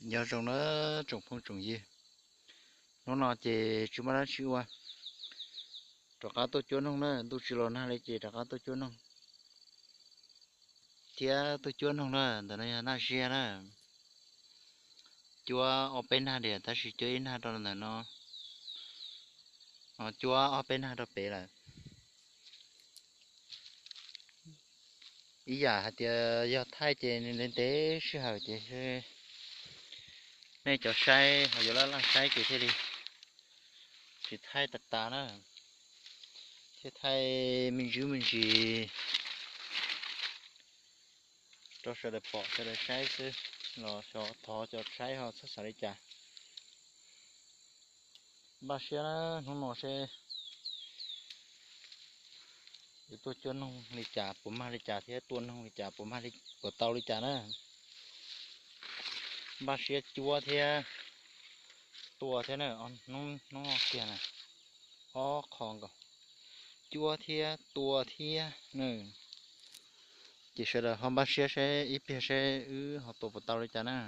Nyob zoo na tsoom phooj tsoom ywg, hnub no ces tsis muaj dab tsi ua, rov qab tuaj cuab noog na, ntuj tsis los nag li ces rov qab tuaj cuab noog thiab tuaj cuab noog na. Ntawm no yog naj ziab na, cuab ob peb nag diam tab sis cuab ib nag rau ntawm no, cuab ob peb nag rau pem lawm. Ib yam hais tias yog thaij ces nws ntev ntev sij hawm ces nej cov saib ho yuav laj laj saib ces thiaj li tsis thaij tas tas na, thiaj thaij me ntsis me ntsis rau sawv daws pom sawv daws saib xwb, los thov cov saib ho txhob xav li cas. Npaj siab na, hnub no seb yuav tuaj cuab noog li cas puas mag li cas thiab tua noog li cas puas mag li, puas tau li cas na. Npaj siab cuab thiab tua thiab na, hnub no kiag na, ob qho nkaus, cuab thiab tua thiab na. Ces sawv daws ho npaj siab seb ib pliag seb wb ho tua puas tau li cas na.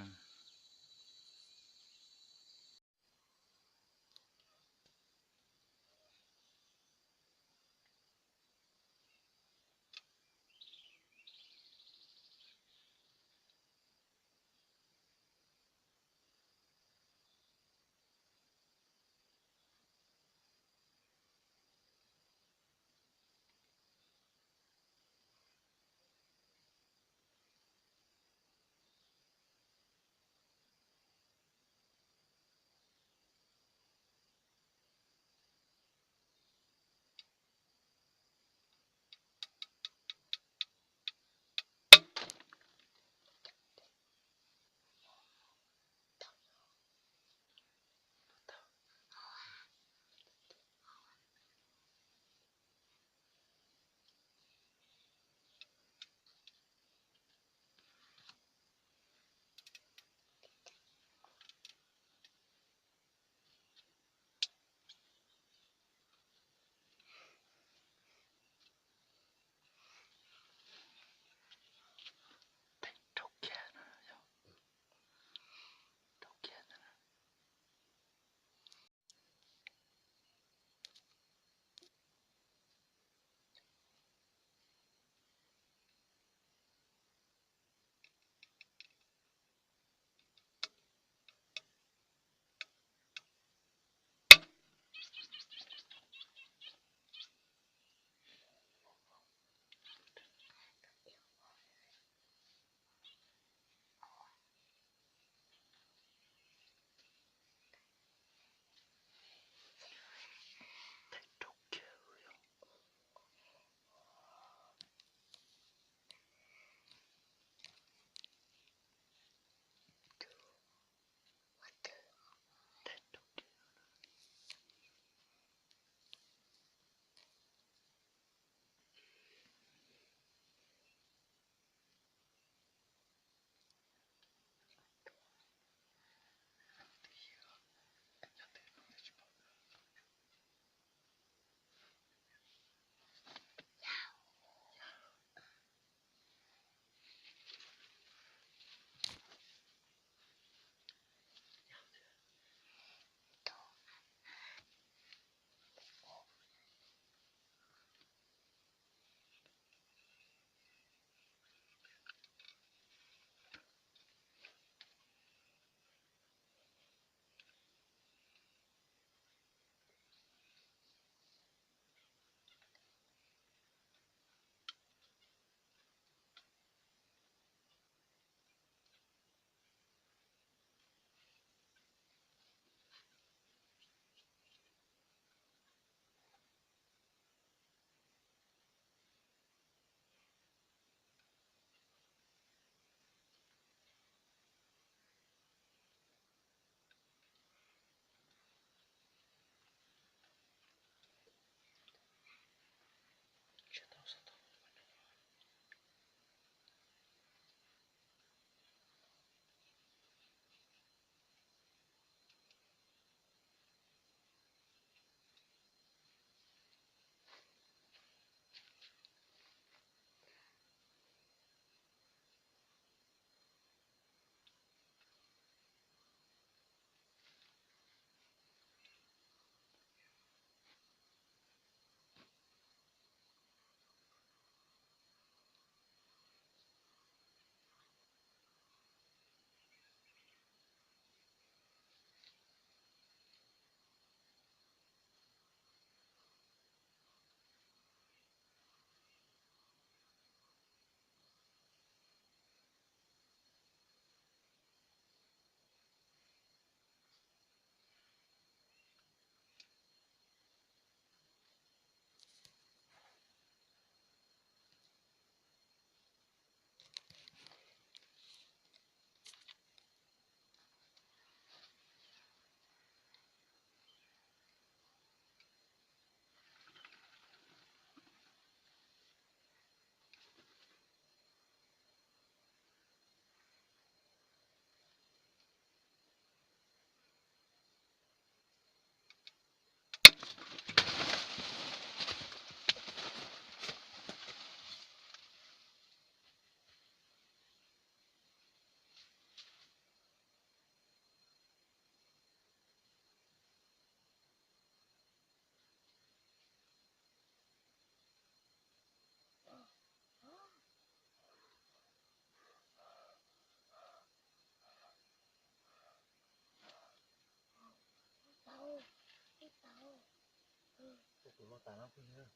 Tus loj tas no phooj ywg.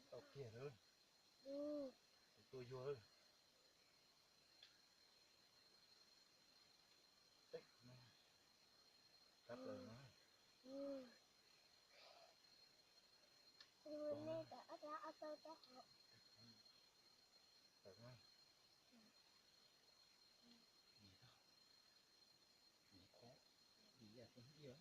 Tau kiag lawm. Tus tuaj yuag lawm. Teb no. Tab plaws no. Tawm no. Nyiam tau. Nyiam qhuav. Dim yam tus hnub ib.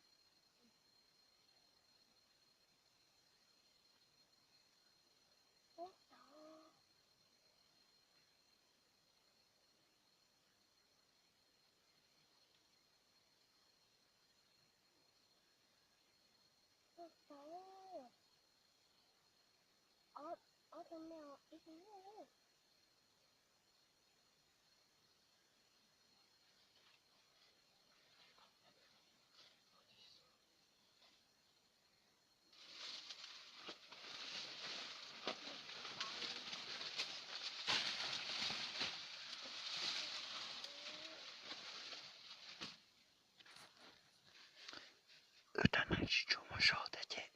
Wb rab hneev tsis tshua muaj zog thiab ces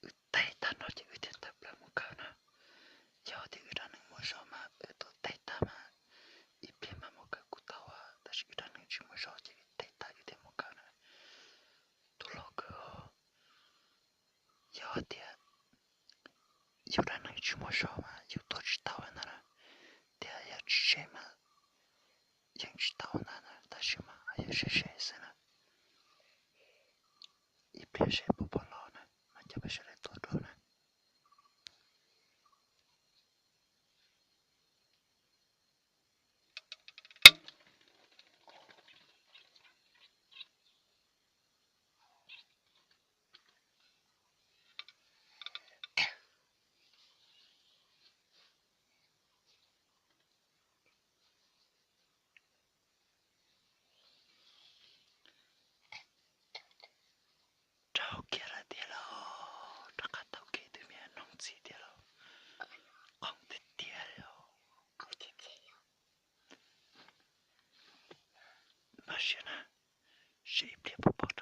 wb teb tag no ces wb thiaj tawm plaws mus kawm na. Yog tias wb rab hneev muaj zog mas wb tuaj teb tag mas ib pliag mas mus kawm kuj tau, tab sis wb rab hneev tsis muaj zog ces wb teb tag wb thiaj mus kawm na. Tus hlob kawg, yog tias yus rab hneev tsis muaj zog mas yus tuaj tsis tau li ntag na, thiab yog tsis tseg mas yeej tsis tau ntag na, tab sis mas yog ze ze xwb na. Ib pliag ze puas pom los na mas coj peb sawv daws tuaj dua na. Rau kiag lawm tiag lauj, rov qab tau kev tus me noog txiv tiag lauj, qoom tiag tiag li os. Npaj siab na, seb ib pliag puas pom